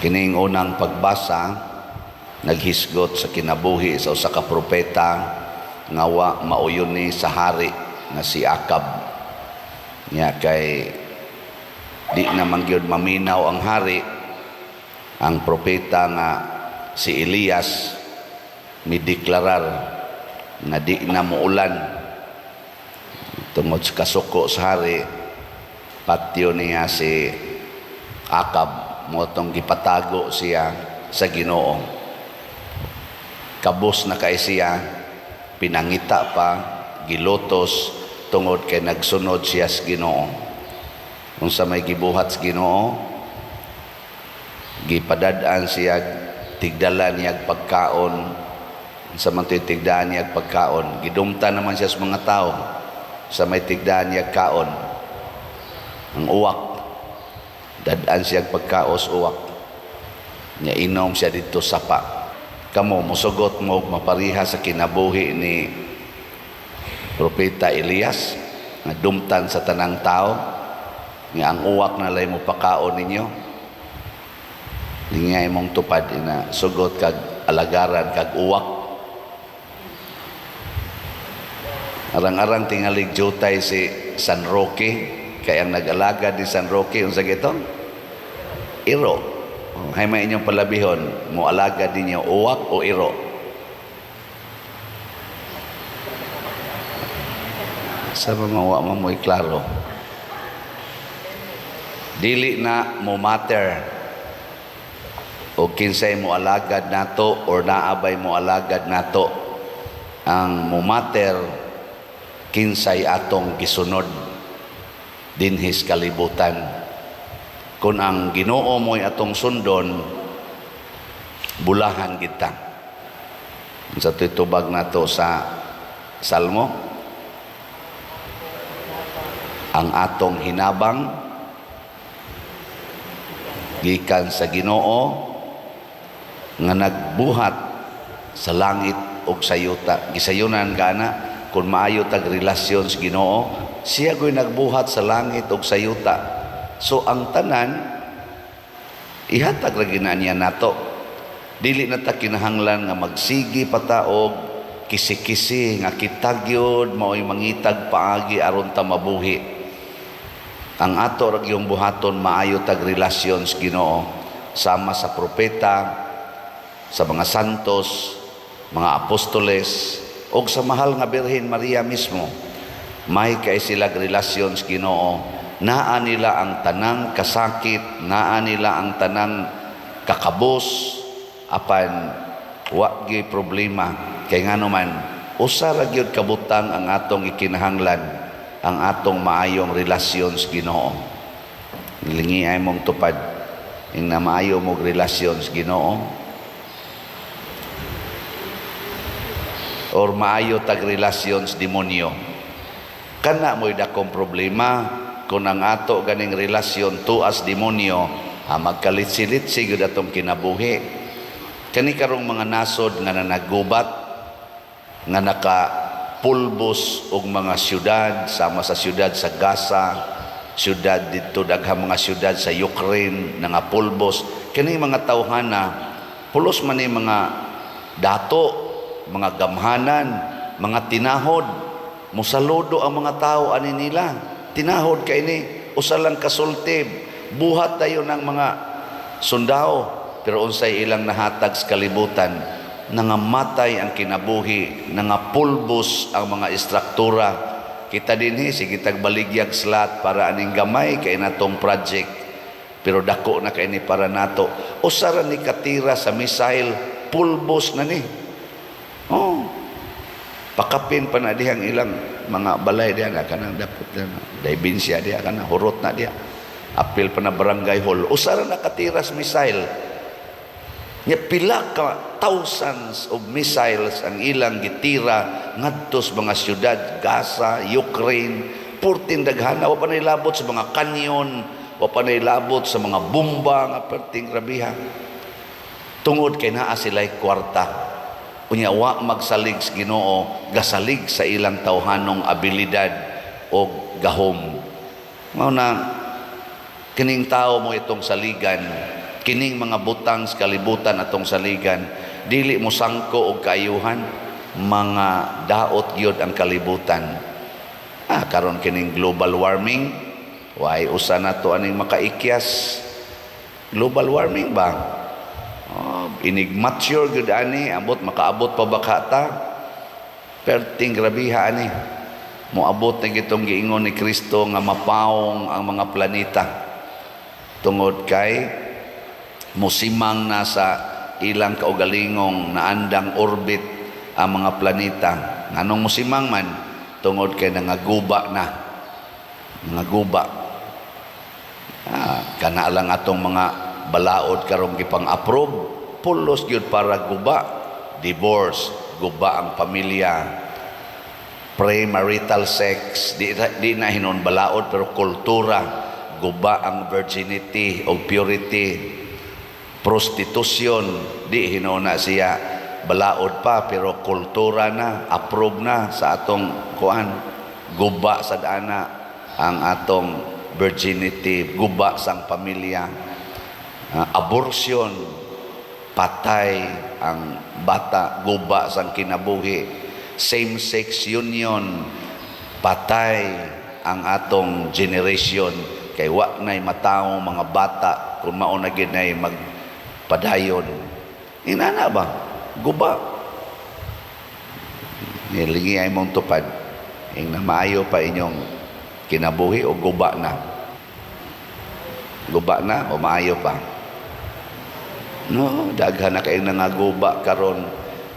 Kining unang pagbasa naghisgot sa kinabuhi sa usa ka propeta nga wa mauyon ni sa hari nga si Akab. Nya kay di naman gyud maminaw ang hari, ang propeta nga si Elias mideklarar nga di na muulan tungod sa kasuko sa hari. Patyo niya si Akab, mao tong gipatago siya sa Ginoo. Kabos na kay siya, pinangita pa, gilutos, tungod kay nagsunod siya sa Ginoo. Unsa may gibuhat sa Ginoo? Gipadad-an siya, tigdala niya pagkaon. Sa man to'y tigdaan niya pagkaon? Gidumta naman siya sa mga tao. Sa may tigdaan niya kaon? Ang uwak. Dad-an siya pagkaos uwak. Nya inom siya didto sapa. Kamo, musugot mo mapariha sa kinabuhi ni Propeta Elias nga dumtan sa tanang tao nga ang uwak na lay mo pakaon ninyo? Lingay mong tupad ina, sugot kag alagaran kag uwak. Arang-arang tingalig jutay si San Roque, kay ang nag-alagad ni San Roque, unsa gito? Iro. Oh, hay may inyong palabihon, mo alagad ninyo uwak o iro? Sa mga wa man mo'y klaro. Dili na mo matter o kinsay mo alagad nato or naabay mo alagad nato. Ang mo matter, kinsay atong gisunod dinhis kalibutan. Kung ang Ginoo mo'y atong sundon, bulahan kita. Sa tubag nato sa Salmo, ang atong hinabang gikan sa Ginoo nga nagbuhat sa langit ug sa yuta. Gisayunan kana, kung maayo tag relasyon sa Ginoo, siya goy nagbuhat sa langit ug sa yuta. So ang tanan ihatag ra gina niya nato. Dili na ta kinahanglan nga magsigi pa ta og kisi-kisi nga kita gyud mao'y mangitag paagi aron ta mabuhi. Ang ato ra gyung buhaton, maayo tag relasyon sa Ginoo, sama sa propeta, sa mga santos, mga apostoles, og sa mahal nga Birhen Maria mismo. May kay sila relasyon sa Ginoo. Naa nila ang tanang kasakit, naa nila ang tanang kakabos, apan wa gyud problema. Kay ngano man, usa ra gyud kabutang ang atong ikinahanglan, ang atong maayong relasyon sa Ginoo. Lingi ay mong tupad ing na maayo mong relasyon sa Ginoo or maayo tag relasyon sa demonyo. Kana mo'y dakong problema kung ang ato ganing relasyon tuas demonyo, magkalitsi-litsi gyud atong kinabuhi. Kani karong mga nasod nga nanagubat, nga nakapulbos og mga syudad, sama sa syudad sa Gaza, syudad didto, daghang mga syudad sa Ukraine nga pulbos. Kani mga tawhana, pulos man ni mga dato, mga gamhanan, mga tinahod. Musaludo ang mga tao ani nila. Tinahod kay ni, usa lang kasulti, buhat tayo ng mga sundao, pero unsay ilang nahatag sa kalibutan? Nangamatay ang kinabuhi, nangapulbos ang mga istruktura. Kita dinhi sige tag baligyag slot para aning gamay kay natong project. Pero dako na kay ni para nato. Usa ra ni katira sa missile, pulbos na ni. Oh. Pakapin pa na dihang ilang mga balay diha na kanang dapot na daybinsya diha, kanang hurot na diha. Apil pa na barangay hall. Usa ra nakatira sa missile. Nya pila ka thousands of missiles ang ilang gitira ngadto sa mga syudad, Gaza, Ukraine, purting daghana, wa pa nailabot sa mga kanyon, wa pa nailabot sa mga bomba nga perting grabiha. Tungod kay naa sila'y kwarta. Unya wa magsalig sa Ginoo, gasalig sa ilang tawhanong abilidad o gahom. Mao na kining tao mo itong saligan. Kining mga butang sa kalibutan atong saligan, dili mo sangko og kaayuhan, mga daot gyud ang kalibutan. Ah, karon kining global warming, way usa na to aning makaikyas. Global warming ba? Oh, inig mature gyud ani, ambot makaabot pa ba ta? Perting grabiha ani. Moabot na gitong giingon ni Kristo nga mapawong ang mga planeta tungod kay musimang na sa ilang kaugalingong naandang orbit ang mga planeta. Nganong musimang man? Tungod kay nangaguba na. Nangaguba. Ah, kana lang atong mga balaod karong gipang-approve, pulos gyud para guba, divorce, guba ang pamilya, premarital sex, di na hinon balaod pero kultura, guba ang virginity o purity, prostitution, di hinon na siya balaod pa pero kultura na, approve na sa atong kuan, guba sa dana ang atong virginity, guba sang pamilya, abortion, patay ang bata, guba sang kinabuhi, same-sex union, patay ang atong generation kay wa na'y matawo mga bata kung mao na gyud nay magpadayon. Inana ba? Guba. Nilingi ay mong tupad. Ing na maayo pa inyong kinabuhi o guba na? Guba na o maayo pa? No, daghan na kayong nangaguba karon,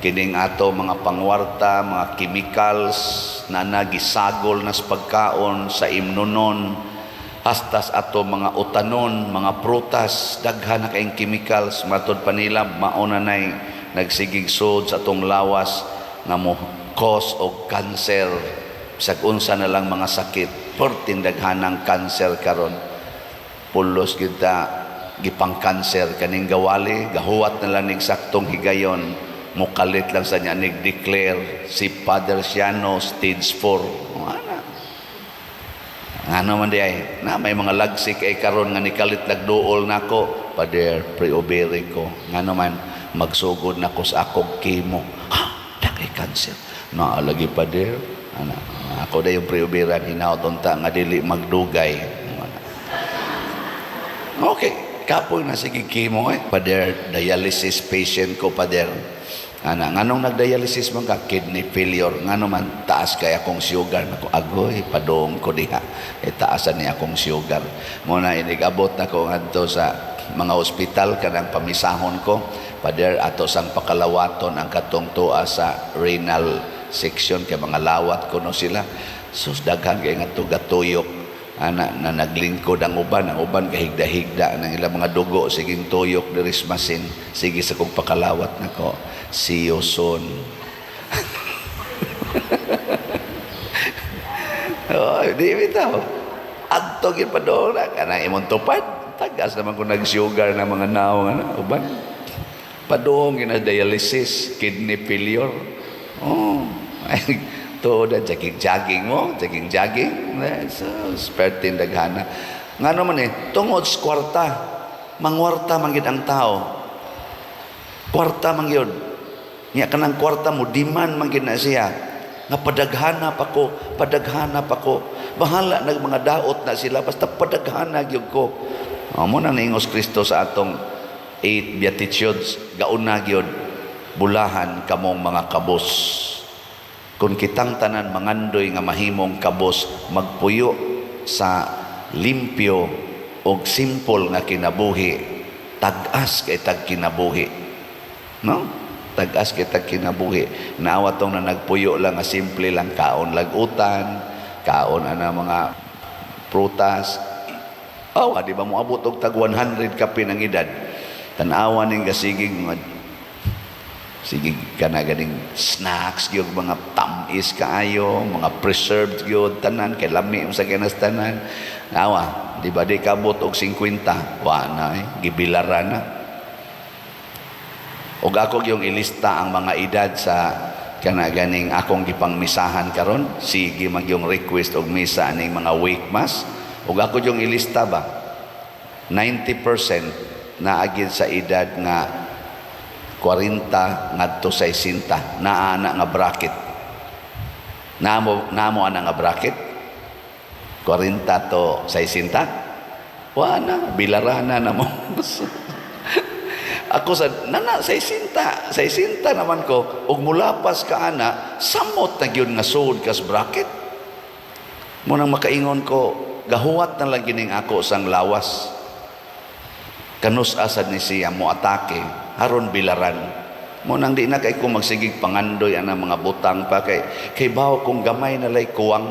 kining ato mga pangwarta, mga chemicals na nagisagol na sa pagkaon, sa imnonon, hasta sa ato mga utanon, mga prutas, daghan na kayong chemicals, matod pa nila, mao na nay nagsigig sud sa atong lawas nga mo cause og cancer, bisag unsa na lang mga sakit, perting daghanang cancer karon. Pulos kita gipang cancer kaning gawali, gahuwat na lang nig saktong higayon, mukalit lang sa niya nig-declare si Father Siano stage 4. Ana ngano man di ay na may mga lagsik ay karon nga nikalit nagduol nako, "Father, pre-ovary ko." Ngano man? "Magsugod nako sa akong chemo." "Ha, dakay cancer na lagi, Father." Ana ako da yung pre-oberan, hinaot unta nga dili magdugay. Okay, kapoy na sige chemo eh. "Father, dialysis patient ko, Father." Ana, nganong nagdialysis man ka? "Kidney failure." "Ngano man?" "Taas kay akong sugar." Nako, agoy, padong ko diha. E taasan ni akong sugar. Mo na inigabot na ko ngadto sa mga ospital kanang pamisahon ko. "Father, ato sang pakalawaton ang katong tuwa sa renal section kay mga lawat ko no sila." Sus, daghan kay nga gatuyok ana na naglingkod ang uban kahigda-higda ng ilang mga dugo, siging tuyok diri sa masin, sige sa kong pakalawat nako, "See you soon." Oh, di bitaw adto gyud pa doon na kana imong tupad, tagas naman kung nag-sugar na mga naong ano uban padung gina dialysis, kidney failure. Oh, tuod na jogging jogging mo, jogging jogging. Eh, so perting daghana. Ngano man eh? Tungod sa kwarta. Mangwarta man gid ang tao, kwarta man gyud nya. Kanang kwarta mo demand man gid na siya nga padaghana pa ko, padaghana pa ko, bahala nag mga daot na sila, basta padaghana gyud ko. Oh, mo nang niingos Kristo sa atong eight Beatitudes, gauna gyud, "Bulahan kamong mga kabos." Kung kitang tanan mangandoy nga mahimong kabos, magpuyo sa limpyo og simple nga kinabuhi, tag-as kay tag kinabuhi, no? Tag-as kay tag kinabuhi. Naawa tong na nagpuyo lang nga simple lang, kaon lagutan, kaon ana mga prutas. Oh, di ba moabot og tag 100 kapin ang edad? Tan-awa ning gasigig mga sige kana ganing snacks gyud, mga tamis kaayo, mga preserved gyud tanan kay lami sa kinas tanan. Awa, di ba di kabot og 50, wa na eh, gibilaran na. Og ako yung ilista ang mga edad sa kana ganing akong gipangmisahan karon, sige mag yung request og misa aning mga wake mass. Og ako yung ilista ba, 90% Naa gyud sa edad nga 40 ngadto 60, naa na nga bracket. Naa mo ana nga bracket, 40 to 60. Wa na bilarana na mo. Ako sa nana 60, 60 naman ko ug mulapas ka ana, samot na gyud nga sud kas bracket mo. Nang makaingon ko, gahuwat na lang gining ako sang lawas, kanus asad ni siya mo atake haron bilaran mo. Nang di na kay ko magsigig pangandoy ana mga butang pa kay bawo kung gamay na lay kuwang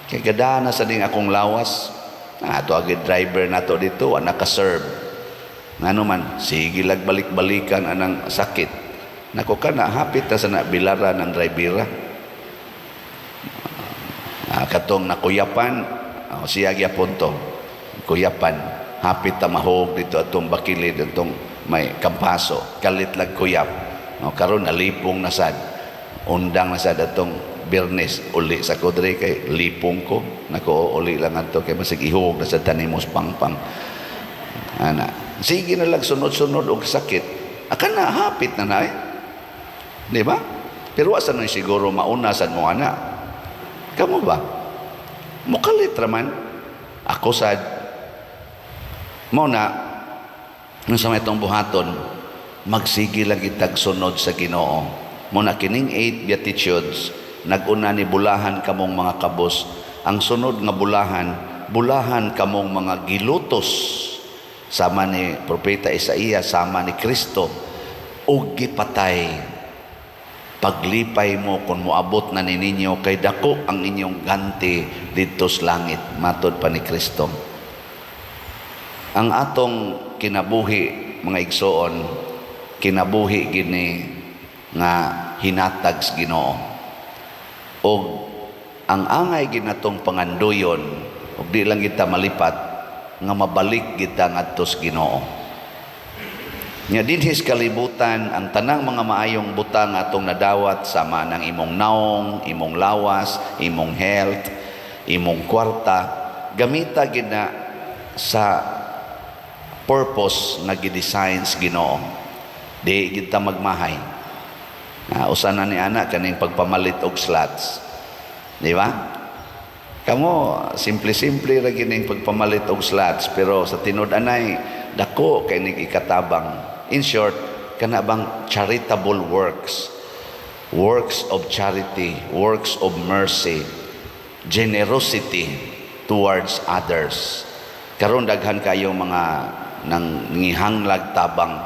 kay gadana sa ding akong lawas. Na ato agi driver nato dito, wa naka-serve. Ngano man sige lag balik-balikan anang sakit nako, kana hapit na sa na bilaran ang drivera. Ah, katong nakuyapan, oh, siya gyapon to kuyapan, hapit ta mahog dito atong bakilid, atong may kampaso, kalit lag kuyap. Oh, karon nalipong na sad, undang na sad atong Biyernes, uli sa kodre kay lipong ko nako, uli lang adto kay masig ihog na sa tanimos pangpang ana. Sige na lang sunod-sunod og sakit akan na hapit na na eh. Di ba? Pero asa na siguro mauna sad mo ana? Kamo ba mukalit raman? Ako sad mo na. Nung sa may itong buhaton, magsige lang itag sunod sa Ginoo. Mo na kining eight beatitudes, naguna ni "Bulahan kamong mga kabos." Ang sunod nga bulahan, "Bulahan kamong mga gilutos," sama ni Propeta Isaías, sama ni Kristo, ug gipatay. Paglipay mo kung moabot na ni ninyo kay dako ang inyong ganti didto sa langit, matod pa ni Kristo. Ang atong kinabuhi, mga igsoon, kinabuhi gini nga hinatag sa Ginoo. Og ang angay ginatong panganduyon ug di lang kita malipat nga mabalik kita ngadto sa Ginoo. Nya dinhi sa kalibutan, ang tanang mga maayong butang atong nadawat, sama ng imong naong, imong lawas, imong health, imong kwarta, gamita gina sa purpose nga gidesign sa Ginoo. Di kita magmahay. Na usa na ni ana kaning pagpamalit og slots. Di ba? Kamo, simple-simple ra gining pagpamalit og slots, pero sa tinud anay dako kay nig ikatabang. In short, kana bang charitable works, works of charity, works of mercy, generosity towards others. Karon daghan kayo mga nang ngihanglag tabang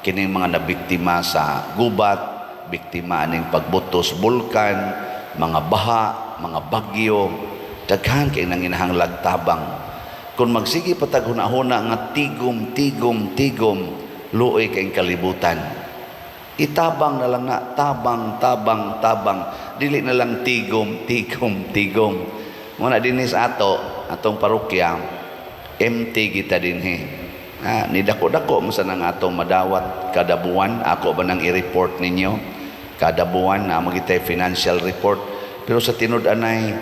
kining mga nabiktima sa gubat, biktima aning pagbutos bulkan, mga baha, mga bagyo, daghan kay nang ginahanglag tabang. Kung magsige patag huna-huna nga tigom, tigom, tigom, luoy kay kalibutan. Itabang na lang na, tabang, tabang, tabang. Dili na lang tigom, tigom, tigom. Muna dinhi sa ato, atong parokya, empty kita dinhi. Ah, ni dako-dako mo sa nang atong madawat kada buwan. Ako ba nang i-report ninyo? Kada buwan na magitay financial report. Pero sa tinud anay,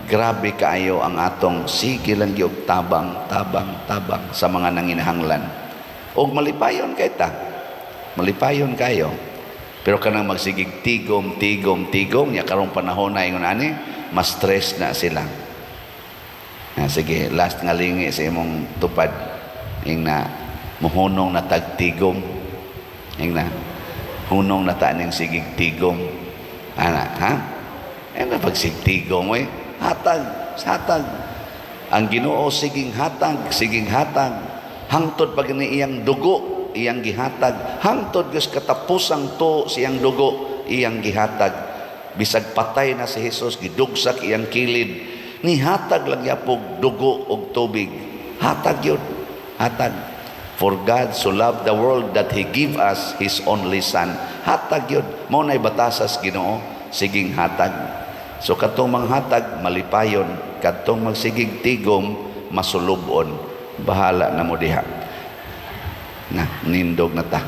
grabe kaayo ang atong sige lang gyud tabang, tabang, tabang sa mga nanginahanglan. Og malipayon kay ta. Malipayon kayo. Pero kanang magsigig tigom, tigom, tigom, nya karong panahon na ingon ani, mas stress na sila. Ah, sige, last nga lingi sa imong tupad. Ing na, muhunong na tagtigom. Ing na, hunong na ta ning sigig tigom. Ana, ha? Eh, na pagsigtigom, eh. Hatag, hatag. Ang Ginoo siging hatag, siging hatag. Hangtod pag ni iyang dugo, iyang gihatag. Hangtod gus katapusang to siyang dugo, iyang gihatag. Bisag patay na si Jesus, gidugsak iyang kilid. Nihatag lang yapog dugo og tubig. Hatag yun. Hatag. For God so loved the world that He give us His only Son. Hatag yun. Mao na'y batasas Ginoo, siging hatag. So katong manghatag, malipayon. Katong magsigig tigom, masulubon. Bahala na mo diha. Na, nindog na ta.